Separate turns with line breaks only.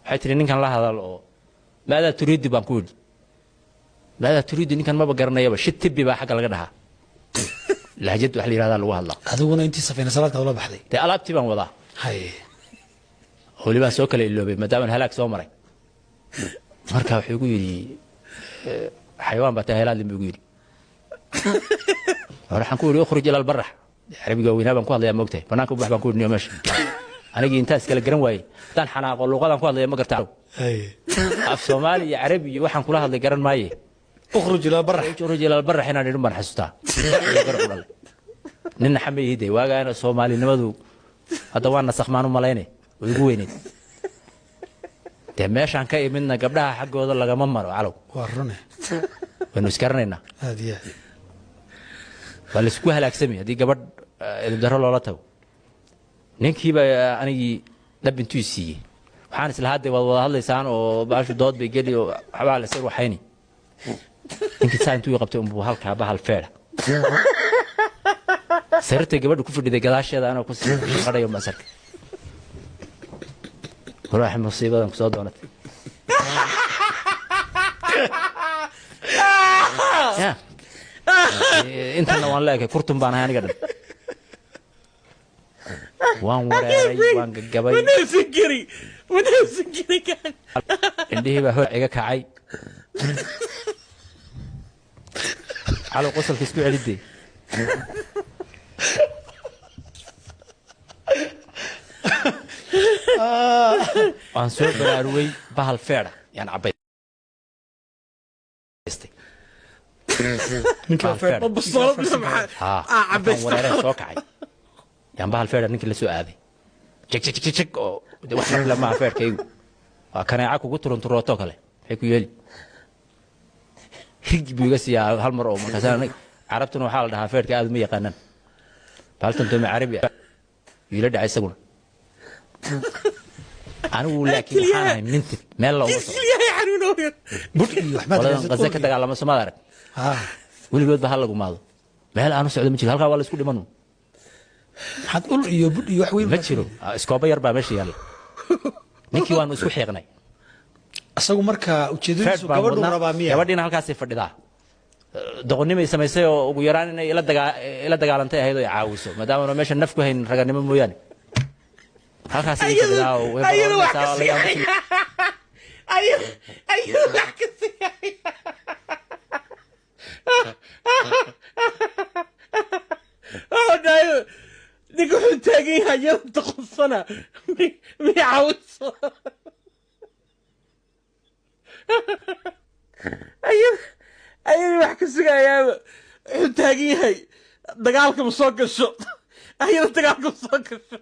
Waxay tihi, "Ninkan la hadal." Oo "Maadaa turiidi?" baan ku yidhi. "Maadaa turiidi?" Ninkan maba garanayaba. Shit tibbi baa xagga laga dhahaa, lahjad wax la yidhahdaa lagu hadlaa.
Adiguna intii safiina salaadka ula baxday.
Dee alaabtii baan wadaa. Welibaan soo kala iloobay maadaamaan halaag soo maray. Marka wuxuu igu yidhi, "Xayawaan baa tahay, helaadlin," buu igu yidhi. Hore waxaan ku yidhi, "Ukhruj ila albarax." Carabiga weynaa baan ku hadlayaa, moogtahay. "Banaanka u bax," baan ku yidhi. Meesha anigii intaas kala garan waayey, haddaan xanaaqo luuqadaan ku hadlaya ma garta. Af Soomaali iyo Carabi iyo waxaan kula hadlay garan maaye.
Ukhruj ilaa barax.
"Ukhruj ila albarax" inaan idhin baan xasuustaa. Gar u dhalay ninna xamayihide waagaana soomaalinimadu hadda waa nasakh maan u malayne, way igu weyneyd. Dee meeshaan ka imidna gabdhaha xaggooda lagama maro, Calow.
Waa rune.
Waynu isgaranaynaa.
Aad iyo aad.
Waa laisku halaagsamay haddii gabadh edebdarro loola tago. Ninkiiba anigii dhab intuu siiyey, waxaan islahaa dee waad wada hadlaysaan oo baashu dood bay geli oo waxbaa la isar waxayni. Ninkii saa intuu ii qabtay unbuu halkaa bahal feedha sariirtay gabadha ku fadhiday gadaasheeda anoo ku qadhayo masarka waraax musiibadan kusoo doonatay. Ya. Intana waan leekay, kurtun baan ahay aniga dhan, waan wareeray, waan gagabay.
Ma neefsan kari, ma neefsan kari kan.
Indhihii baa hor iga kacay. Calow, qosolka isku celidee. Waan soo baraarugay, bahal feedha yaan cabaystay.
Ninkii
Bahal
feer.
feedha.
Ma bastoolad mise maxaa?
Haa.
Ah,
markaan
cabaysta.
Wareereen soo kacay, yaan bahal feedha ninkii la soo aaday, jeg jeg jeg jeg, oo de wax nafle maaha feedhkaygu, waa kaneeca kugu turunturootoo kale. Maxay ku yeeli? Rig buu iga siiyaa hal mar oo markaas. Carabtuna waxaa la dhahaa feedhka aad uma yaqaanaan, bahaltan doome carabi ah yuu ila dhacay isaguna. Anigu laakiin waxaan ahay mintid, meel la uma socdo.
Kilyahay xanuunooyo.
Budh iyo waxbaad
Qoladan
raadsato.
Qaze ka dagaalama somaad arag?
Haa.
Weligood ba ha lagumaado, meel aanu socdo ma jiro, halkaa waa la isku dhiman.
Maxaad ul iyo budh iyo wax weyn?
Ma jiro. Iskooba yar baa meesha yaalla. Ninkii waanu isku xiiqnay.
Isagu marka
feed
ujeedadiisu
baan
gabadhuu
wadnaa.
rabaa miya?
Gabadhiina halkaasay fadhidaa. Doqonnimay samaysay oo ugu yaraan inay ila dagaalantay ahayd oo i caawiso, maadaama meesha naf ku haynin raganimo mooyaane. Halkaasay ii fadhidaa oo way
Ayadu wax ka
baroonaysaa, oo laga
siiyay. Ayadu wax ka siiyay. Oo dhayo, ninka wuxuu taagan yahay iyada doqonsana mi caawiso. Ayada wax ka sugayaaba, wuxuu taagan yahay dagaalka ma soo gasho, ayada dagaalka ma soo gasho.